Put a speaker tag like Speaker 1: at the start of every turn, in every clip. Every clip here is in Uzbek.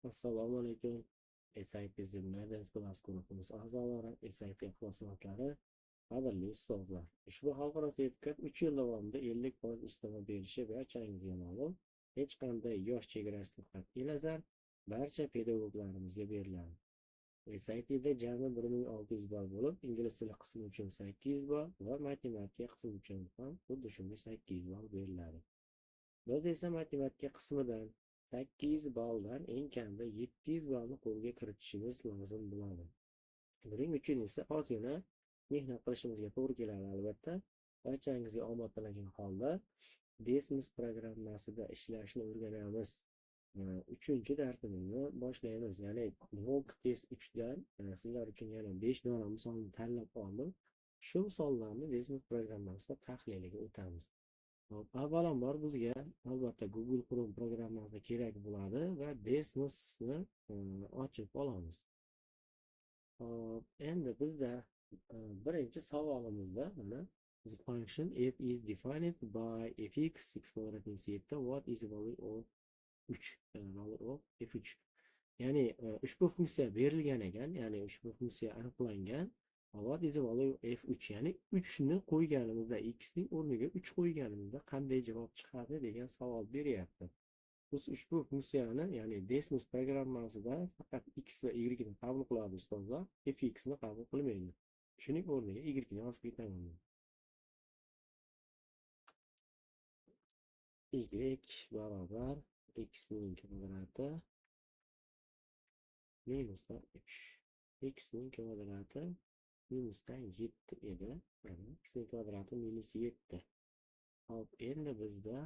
Speaker 1: Assalomu alaykum. SIP Zimnadens Plus guruhimiz a'zolari, SIP ixlosmandlari, qadrli ustozlar. Ushbu xalqaro sertifikat 3 yil davomida 50% ustama berishi barchangizga ma'lum. Hech qanday yosh chegarasidan qat'iy nazar barcha pedagoglarimizga beriladi. SITda jami 1600 ball bo'lib, ingliz tili qismi uchun 800 ball va matematika qismi uchun ham xuddi shunday 800 ball beriladi. Biz esa matematika qismidan 800 balldan eng kamida 700 ballni qo'lga kiritishimiz lozim bo'ladi. Buning uchun esa ozgina mehnat qilishimizga to'g'ri keladi albatta. Barchangizga omad tilagan holda Desmos programmasida ishlashni o'rganamiz. 3-darsimizni boshlaymiz. Ya'ni Volk test 3 dan sizlar uchun yana 5 dona misolni tanlab oldim. Shu misollarni Desmos programmasida tahliliga o'tamiz. Hop, avvalambor bizga albatta Google Chrome programmasi kerak bo'ladi va Desmosni ochib olamiz. Hop, endi bizda birinchi savolimizda mana the function f is defined by fx x kvadrat minus 7, what is the value of 3, value of f3. Ya'ni ushbu funksiya berilgan ekan, ya'ni ushbu funksiya aniqlangan. What is the value of f3, ya'ni 3 ni qo'yganimizda, x ning o'rniga 3 qo'yganimizda qanday javob chiqadi degan savol beryapti. Biz ushbu funksiyani, ya'ni Desmos programmasida faqat x va y ni qabul qiladi ustozlar, fx ni qabul qilmaydi. Shuning o'rniga y ni yozib ketaman. Y barobar x ning kvadrati minusdan 3. X ning kvadrati minusdan 7 edi. Mana x ning kvadrati minus 7. Hop, endi bizda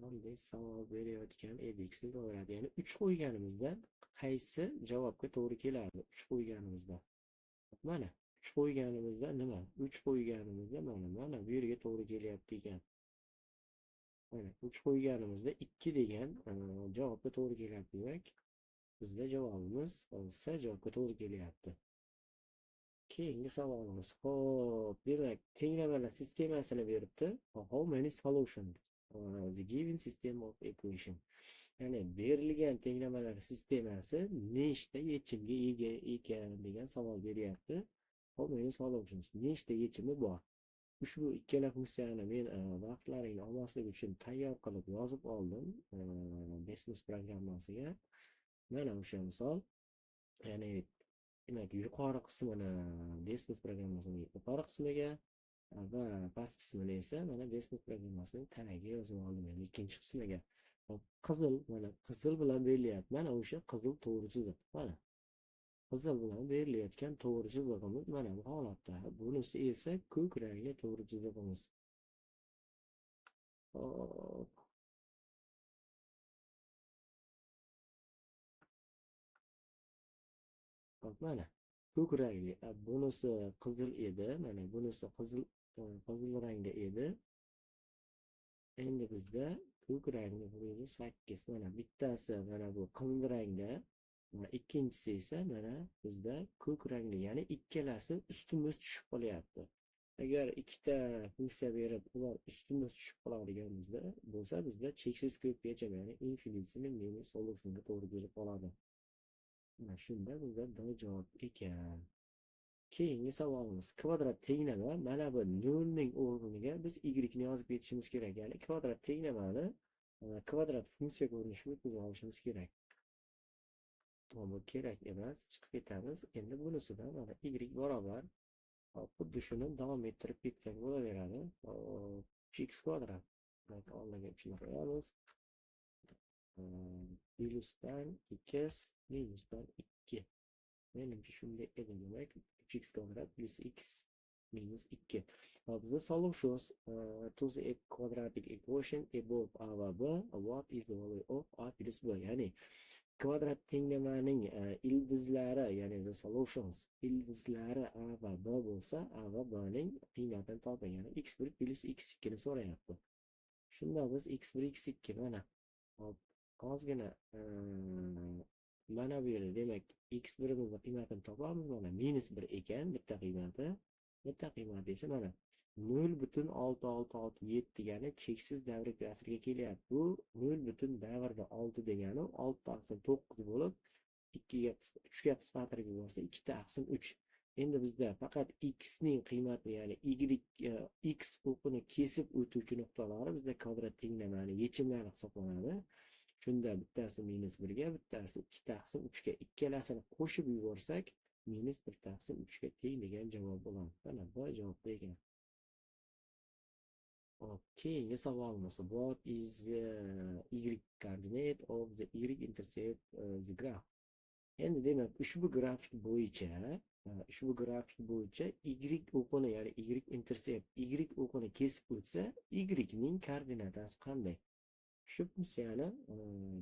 Speaker 1: qanday savol berayotgan edi? X ning kvadrati, ya'ni 3 qo'yganimizda qaysi javobga to'g'ri keladi? 3 qo'yganimizda. Mana 3 qo'yganimizda nima? 3 qo'yganimizda mana bu yerga to'g'ri kelyapti ekan. Mana 3 qo'yganimizda 2 degan javobga to'g'ri kelyapti. Demak, bizda javobimiz S javobga to'g'ri kelyapti. Keyingi savolimiz. Xo'p, demak, tenglamalar sistemasini beribdi. How many solution the given system of equation. Ya'ni berilgan tenglamalar sistemasi nechta yechimga ega ekan degan savol beryapti. How many solutions? Nechta yechimi bor? Ushbu ikkala funksiyani men vaqtlaringni olmaslik uchun tayyor qilib yozib oldim Desmos programmasiga. Mana o'sha misol. Ya'ni demak, yuqori qismini Desmos programmasining yuqori qismiga va past qismini esa mana Desmos programmasining tanaga yozib oldim, ya'ni ikkinchi qismiga. Hop, qizil, mana qizil bilan berilyapti. Mana o'sha qizil to'g'ri chiziq. Mana qizil bilan berilayotgan to'g'ri chizig'imiz mana bu holatda. Bunisi esa ko'k rangli to'g'ri chizig'imiz. Hop. Hop, mana ko'k rangli. Bunisi qizil edi. Mana bunisi qizil rangda edi. Endi bizda ko'k rangli bu 8. Mana bittasi mana bu qizil rangda, mana ikkinchisi esa mana bizda ko'k rangli, ya'ni ikkalasi ustma-ust tushib qolyapti. Agar ikkita funksiya berib, ular ustma-ust tushib qoladigan bo'lsa, bizda cheksiz ko'p yechim, ya'ni infinitesimal many solutionga to'g'ri kelib qoladi. Mana shunda bizda D javob ekan. Keyingi savolimiz kvadrat tenglama. Mana bu nolning o'rniga biz y ni yozib ketishimiz kerak. Ya'ni kvadrat tenglamani kvadrat funksiya ko'rinishida o'tkazib olishimiz kerak. Bu kerak emas, chiqib ketamiz. Endi bunisidan mana y barobar, hop, xuddi shuni davom ettirib ketsak bo'laveradi. Hop, 3x kvadrat. Demak, oldiga 3 ni qo'yamiz. Plyusdan x minusdan 2. Menimcha shunday edi. Demak, 3x kvadrat plyus x minus 2. Hop, the solutions to the quadratic equation above a va b, what is the value of a plus b? Ya'ni kvadrat tenglamaning ildizlari, ya'ni the solutions ildizlari a va b bo'lsa, a va b ning qiymatini toping. Ya'ni x1 plyus x2 ni so'rayapti. Shunda biz x1 x2 mana hop, ozgina mana bu yerda demak x1 qiymatini topamiz. Mana minus 1 ekan bitta qiymati. Bitta qiymati esa mana 0,6667 degani cheksiz davra asriga kelyapti. Bu 0 butun davrda 6 degani 6 taqsim 9 bo'lib, 2 ga, 3 ga qisqartirib yuborsa, 2 taqsim 3. Endi bizda faqat x ning qiymati, ya'ni y, x o'qini kesib o'tuvchi nuqtalari bizda kvadrat tenglamani yechimlari hisoblanadi. Shunda bittasi minus 1 ga, bittasi 2 taqsim 3 ga, ikkalasini qo'shib yuborsak, minus 1 taqsim 3 ga teng degan javob bo'ladi. Mana bu javobda ekan. Hop, keyingi savolimiz: what is the y coordinate of the y intercept the graph? Endi demak, ushbu grafik bo'yicha y o'qini, ya'ni y intercept, y o'qini kesib o'tsa, y ning koordinatasi qanday? Shu funksiyani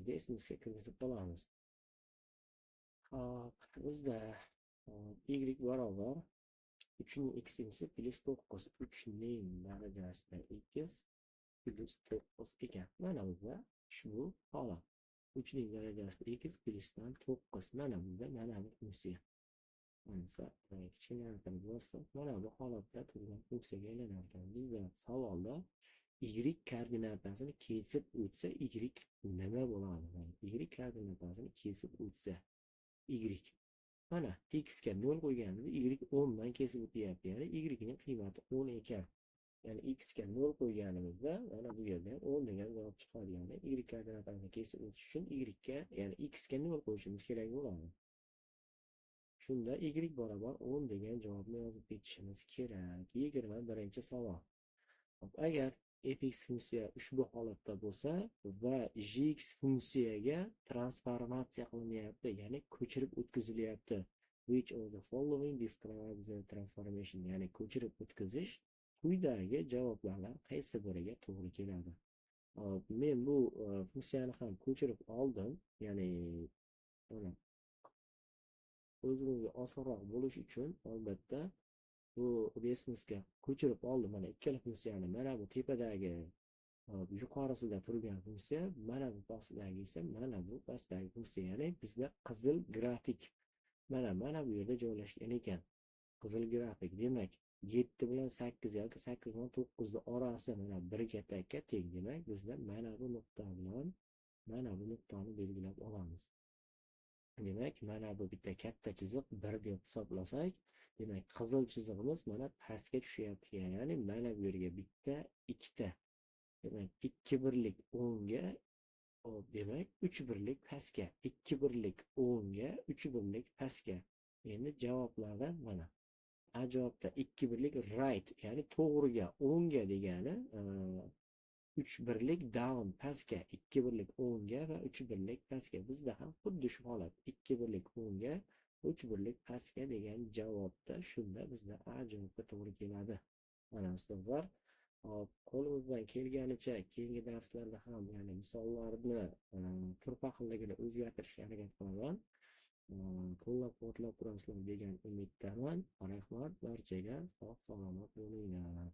Speaker 1: Desmosga kirgizib olamiz. Hop, bizda y barobar 3 ning xinchisi plyus 9, 3 ning darajasida x plyus 9 ekan. Mana bizda ushbu holat. 3 ning darajasida x plyusdan 9. Mana bizda mana bu funksiya. Mana kichkinaytirib bossak, mana bu holatda turgan funksiyaga aylanar ekan. Bizda savolda y koordinatasini kesib o'tsa, y nima bo'ladi? Y koordinatasini kesib o'tsa, y mana x ga 0 qo'yganimizda y 10 dan kesib o'tyapti. Ya'ni y ning qiymati 10 ekan. Ya'ni x ga 0 qo'yganimizda mana bu yerda 10 degan javob chiqadi. Ya'ni y koordinatasini kesib o'tish uchun y ga, ya'ni x ga 0 qo'yishimiz kerak bo'ladi. Shunda y barobar 10 degan javobni yozib ketishimiz kerak. 21-savol. Agar fx funksiya ushbu holatda bo'lsa va gx funksiyaga transformatsiya qilinyapti, ya'ni ko'chirib o'tkazilyapti. Which of the following describes the transformation? Ya'ni ko'chirib o'tkazish quyidagi javoblardan qaysi biriga to'g'ri keladi? Hop, men bu funksiyani ham ko'chirib oldim, ya'ni mana o'zimizga osonroq bo'lishi uchun albatta bu Desmosga ko'chirib oldim. Mana ikkala funksiyani, mana bu tepadagi, yuqorisida turgan funksiya, mana bu pastdagi esa mana bu pastdagi funksiya. Ya'ni bizda qizil grafik mana bu yerda joylashgan ekan. Qizil grafik, demak, 7 bilan 8 yoki 8 bilan 9 ni orasi mana birga takka teng. Demak, bizda mana bu nuqta bilan mana bu nuqtani belgilab olamiz. Demak, mana bu bitta katta chiziq 1 deb hisoblasak, demak, qizil chizig'imiz mana pastga tushyapti. Ya'ni mana bu yerga bitta, ikkita. Demak, 2 birlik o'ngga, hop, demak, 3 birlik pastga, 2 birlik o'ngga, 3 birlik pastga. Endi javoblardan mana A javobda 2 birlik right, ya'ni to'g'riga, o'ngga degani 3 birlik down, pastga, 2 birlik o'ngga va 3 birlik pastga. Bizda ham xuddi shu holat: 2 birlik o'ngga, 3 birlik pastga degan javobda. Shunda bizda A javobga to'g'ri keladi. Mana, ustozlar, hop, qo'limizdan kelganicha keyingi darslarda ham, ya'ni misollarni turfa xilligini o'zgartirishga harakat qilaman. Qo'llab-quvvatlab turasizlar degan umiddaman. Rahmat barchaga, sog' salomat bo'linglar.